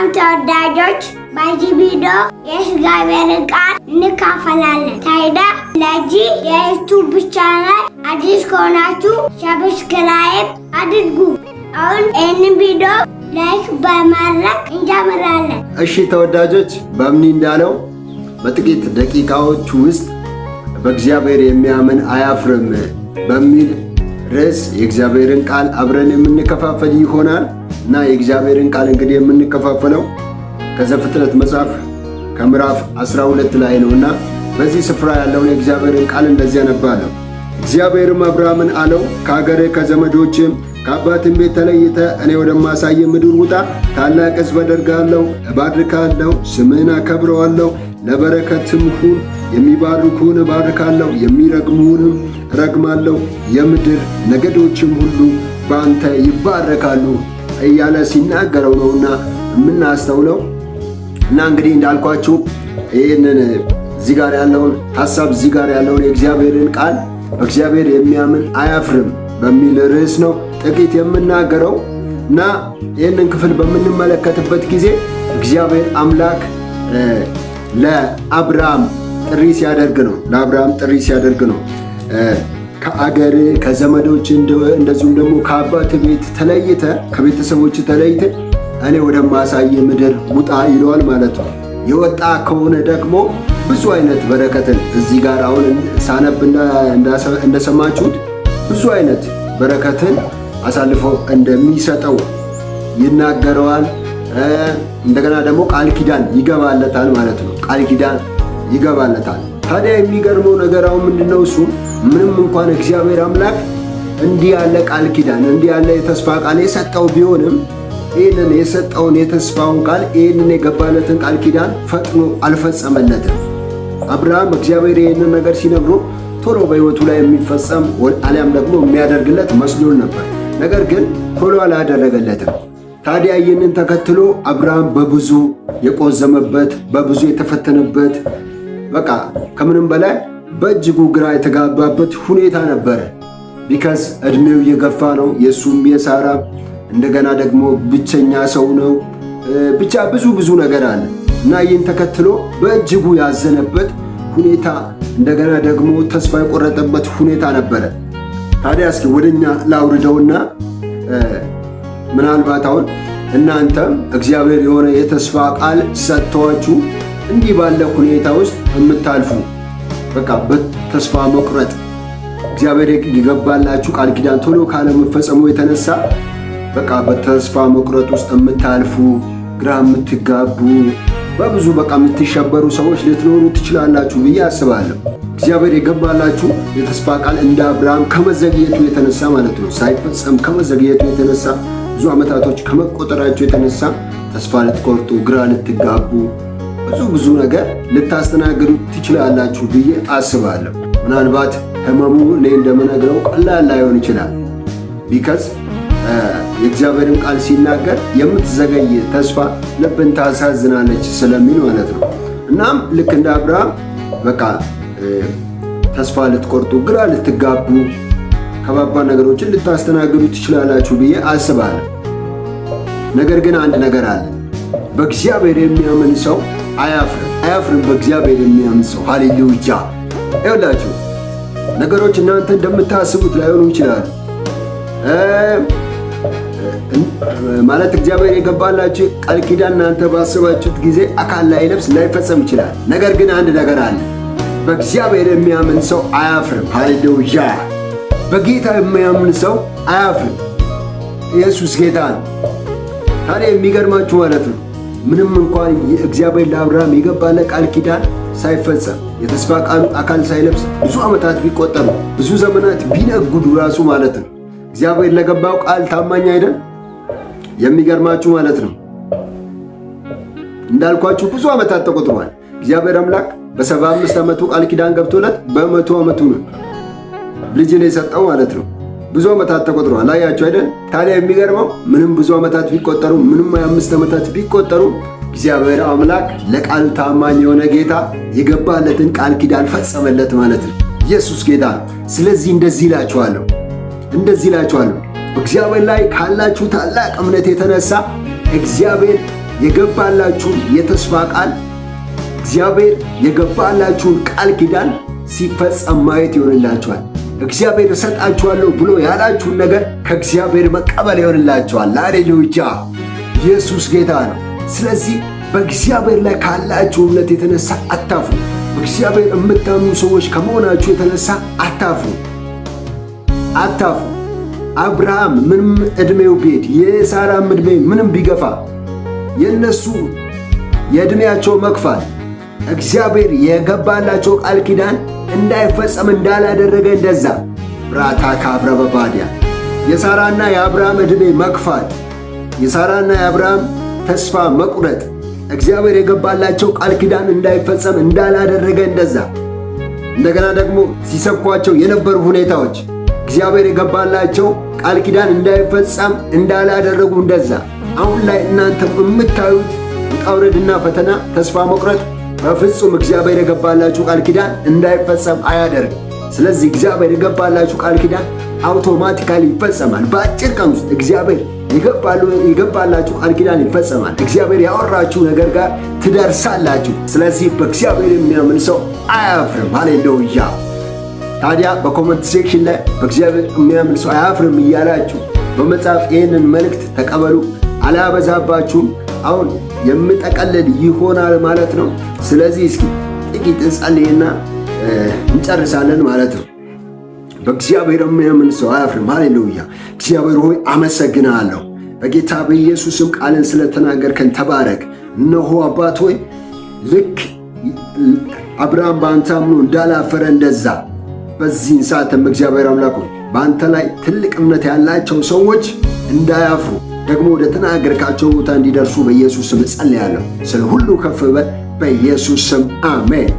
ሰላም ተወዳጆች፣ በዚህ ቪዲዮ የእግዚአብሔርን ቃል እንካፈላለን። ታዲያ ለዚህ የ YouTube channel አዲስ ከሆናችሁ subscribe አድርጉ። አሁን ይህንን ቪዲዮ like በማድረግ እንጀምራለን። እሺ ተወዳጆች፣ በምኒ እንዳለው በጥቂት ደቂቃዎች ውስጥ በእግዚአብሔር የሚያምን አያፍርም በሚል ርዕስ የእግዚአብሔርን ቃል አብረን የምንከፋፈል ይሆናል እና የእግዚአብሔርን ቃል እንግዲህ የምንከፋፈለው ከዘፍጥረት መጽሐፍ ከምዕራፍ 12 ላይ ነውና በዚህ ስፍራ ያለውን የእግዚአብሔርን ቃል እንደዚህ አነባለሁ። እግዚአብሔርም አብርሃምን አለው፣ ከአገርህ ከዘመዶችም ከአባትም ቤት ተለይተህ እኔ ወደማሳይህ ምድር ውጣ። ታላቅ ሕዝብ አደርግሃለሁ፣ እባርክሃለሁ፣ ስምህን አከብረዋለሁ፣ ለበረከትም ሁን። የሚባርኩህን እባርካለሁ፣ የሚረግሙህንም እረግማለሁ፣ የምድር ነገዶችም ሁሉ በአንተ ይባረካሉ እያለ ሲናገረው ነውና የምናስተውለው። እና እንግዲህ እንዳልኳችሁ ይህንን እዚህ ጋር ያለውን ሐሳብ፣ እዚህ ጋር ያለውን የእግዚአብሔርን ቃል በእግዚአብሔር የሚያምን አያፍርም በሚል ርዕስ ነው ጥቂት የምናገረው። እና ይህንን ክፍል በምንመለከትበት ጊዜ እግዚአብሔር አምላክ ለአብርሃም ጥሪ ሲያደርግ ነው። ለአብርሃም ጥሪ ሲያደርግ ነው። ከአገር፣ ከዘመዶች፣ እንደዚሁም ደግሞ ከአባት ቤት ተለይተ፣ ከቤተሰቦች ተለይተ እኔ ወደማሳይ ምድር ውጣ ይለዋል ማለት ነው። የወጣ ከሆነ ደግሞ ብዙ አይነት በረከትን እዚህ ጋር አሁን ሳነብ እንደሰማችሁት ብዙ አይነት በረከትን አሳልፎ እንደሚሰጠው ይናገረዋል። እንደገና ደግሞ ቃል ኪዳን ይገባለታል ማለት ነው። ቃል ኪዳን ይገባለታል። ታዲያ የሚገርመው ነገር አሁን ምንድነው? እሱ ምንም እንኳን እግዚአብሔር አምላክ እንዲህ ያለ ቃል ኪዳን፣ እንዲህ ያለ የተስፋ ቃል የሰጠው ቢሆንም ይህንን የሰጠውን የተስፋውን ቃል፣ ይህንን የገባለትን ቃል ኪዳን ፈጥኖ አልፈጸመለትም። አብርሃም እግዚአብሔር ይህንን ነገር ሲነግሮ ቶሎ በሕይወቱ ላይ የሚፈጸም አሊያም ደግሞ የሚያደርግለት መስሎን ነበር። ነገር ግን ቶሎ አላደረገለትም። ታዲያ ይህንን ተከትሎ አብርሃም በብዙ የቆዘመበት፣ በብዙ የተፈተነበት፣ በቃ ከምንም በላይ በእጅጉ ግራ የተጋባበት ሁኔታ ነበረ። Because እድሜው እየገፋ ነው፣ የእሱም የሳራ፣ እንደገና ደግሞ ብቸኛ ሰው ነው። ብቻ ብዙ ብዙ ነገር አለ እና ይህን ተከትሎ በእጅጉ ያዘነበት ሁኔታ፣ እንደገና ደግሞ ተስፋ የቆረጠበት ሁኔታ ነበረ። ታዲያ እስኪ ወደኛ ላውርደውና ምናልባት አሁን እናንተም እግዚአብሔር የሆነ የተስፋ ቃል ሰጥቷችሁ እንዲህ ባለ ሁኔታ ውስጥ የምታልፉ፣ በቃ በተስፋ መቁረጥ፣ እግዚአብሔር የገባላችሁ ቃል ኪዳን ቶሎ ካለመፈጸሙ የተነሳ በቃ በተስፋ መቁረጥ ውስጥ የምታልፉ፣ ግራ የምትጋቡ፣ በብዙ በቃ የምትሸበሩ ሰዎች ልትኖሩ ትችላላችሁ ብዬ አስባለሁ። እግዚአብሔር የገባላችሁ የተስፋ ቃል እንደ አብርሃም ከመዘግየቱ የተነሳ ማለት ነው፣ ሳይፈጸም ከመዘግየቱ የተነሳ፣ ብዙ ዓመታቶች ከመቆጠራቸው የተነሳ ተስፋ ልትቆርጡ፣ ግራ ልትጋቡ፣ ብዙ ብዙ ነገር ልታስተናግዱ ትችላላችሁ ብዬ አስባለሁ። ምናልባት ህመሙ እኔ እንደምነግረው ቀላል ላይሆን ይችላል። Because የእግዚአብሔርን ቃል ሲናገር የምትዘገይ ተስፋ ልብን ታሳዝናለች ስለሚል ማለት ነው። እናም ልክ እንደ አብርሃም በቃ ተስፋ ልትቆርጡ፣ ግራ ልትጋቡ፣ ከባባድ ነገሮችን ልታስተናግዱ ትችላላችሁ ብዬ አስባለሁ። ነገር ግን አንድ ነገር አለ። በእግዚአብሔር የሚያምን ሰው አያፍርም፣ አያፍርም። በእግዚአብሔር የሚያምን ሰው፣ ሃሌሉያ! ይኸውላችሁ ነገሮች እናንተ እንደምታስቡት ላይሆኑ ይችላሉ። ማለት እግዚአብሔር የገባላችሁ ቃል ኪዳን እናንተ ባሰባችሁት ጊዜ አካል ላይለብስ፣ ላይፈጸም ይችላል። ነገር ግን አንድ ነገር አለ። በእግዚአብሔር የሚያምን ሰው አያፍርም። ሃሌሉያ! በጌታ የሚያምን ሰው አያፍርም። ኢየሱስ ጌታ ነው። ታዲያ የሚገርማችሁ ማለት ነው፣ ምንም እንኳን እግዚአብሔር ለአብርሃም የገባለት ቃል ኪዳን ሳይፈጸም፣ የተስፋ ቃሉ አካል ሳይለብስ ብዙ ዓመታት ቢቆጠሩ፣ ብዙ ዘመናት ቢነጉዱ ራሱ ማለት ነው፣ እግዚአብሔር ለገባው ቃል ታማኝ አይደል? የሚገርማችሁ ማለት ነው፣ እንዳልኳችሁ ብዙ ዓመታት ተቆጥሯል። እግዚአብሔር አምላክ በ75 ዓመቱ ቃል ኪዳን ገብቶለት በ100 ዓመቱ ነው ልጅን የሰጠው ማለት ነው። ብዙ ዓመታት ተቆጥሯል። አያችሁ አይደል? ታዲያ የሚገርመው ምንም ብዙ ዓመታት ቢቆጠሩ፣ ምንም 25 ዓመታት ቢቆጠሩ እግዚአብሔር አምላክ ለቃሉ ታማኝ የሆነ ጌታ የገባለትን ቃል ኪዳን ፈጸመለት ማለት ነው። ኢየሱስ ጌታ። ስለዚህ እንደዚህ እላችኋለሁ፣ እንደዚህ እላችኋለሁ፣ በእግዚአብሔር ላይ ካላችሁ ታላቅ እምነት የተነሳ እግዚአብሔር የገባላችሁን የተስፋ ቃል፣ እግዚአብሔር የገባላችሁን ቃል ኪዳን ሲፈጸም ማየት ይሆንላችኋል። እግዚአብሔር እሰጣችኋለሁ ብሎ ያላችሁን ነገር ከእግዚአብሔር መቀበል ይሆንላችኋል። ሃሌሉያ! ኢየሱስ ጌታ ነው። ስለዚህ በእግዚአብሔር ላይ ካላችሁ እምነት የተነሳ አታፍሩ። በእግዚአብሔር የምታምኑ ሰዎች ከመሆናችሁ የተነሳ አታፍሩ፣ አታፍሩ። አብርሃም ምንም ዕድሜው ቢሄድ፣ የሳራም ዕድሜ ምንም ቢገፋ፣ የእነሱ የዕድሜያቸው መግፋት እግዚአብሔር የገባላቸው ቃል ኪዳን እንዳይፈጸም እንዳላደረገ፣ እንደዛ ብራታ ካብረ በባዲያ የሳራና የአብርሃም ዕድሜ መግፋት፣ የሳራና የአብርሃም ተስፋ መቁረጥ እግዚአብሔር የገባላቸው ቃል ኪዳን እንዳይፈጸም እንዳላደረገ፣ እንደዛ እንደገና ደግሞ ሲሰብኳቸው የነበሩ ሁኔታዎች እግዚአብሔር የገባላቸው ቃል ኪዳን እንዳይፈጸም እንዳላደረጉ፣ እንደዛ አሁን ላይ እናንተም የምታዩት ውጣ ውረድና ፈተና፣ ተስፋ መቁረጥ በፍጹም እግዚአብሔር የገባላችሁ ቃል ኪዳን እንዳይፈጸም አያደርግም። ስለዚህ እግዚአብሔር የገባላችሁ ቃል ኪዳን automatically ይፈጸማል። በአጭር ቀን ውስጥ እግዚአብሔር የገባላችሁ ቃል ኪዳን ይፈጸማል። እግዚአብሔር ያወራችሁ ነገር ጋር ትደርሳላችሁ። ስለዚህ በእግዚአብሔር የሚያምን ሰው አያፍርም። ሃሌሉያ። ታዲያ በ comment section ላይ በእግዚአብሔር የሚያምን ሰው አያፍርም እያላችሁ በመጻፍ ይህንን መልእክት ተቀበሉ። አላበዛባችሁም። አሁን የምጠቀልል ይሆናል ማለት ነው። ስለዚህ እስኪ ጥቂት እንጸልይና እንጨርሳለን ማለት ነው። በእግዚአብሔር የሚያምን ሰው አያፍርም። ሃሌሉያ። እግዚአብሔር ሆይ አመሰግናለሁ። በጌታ በኢየሱስም ቃልን ስለተናገርከን ተባረክ። እነሆ አባት ሆይ፣ ልክ አብርሃም በአንተ አምኖ እንዳላፈረ፣ እንደዛ በዚህን ሰዓትም እግዚአብሔር አምላክ ሆይ በአንተ ላይ ትልቅ እምነት ያላቸው ሰዎች እንዳያፍሩ፣ ደግሞ ወደ ተናገርካቸው ቦታ እንዲደርሱ በኢየሱስ ስም እጸልያለሁ። ስለ ሁሉ ከፍ በል፣ በኢየሱስ ስም አሜን።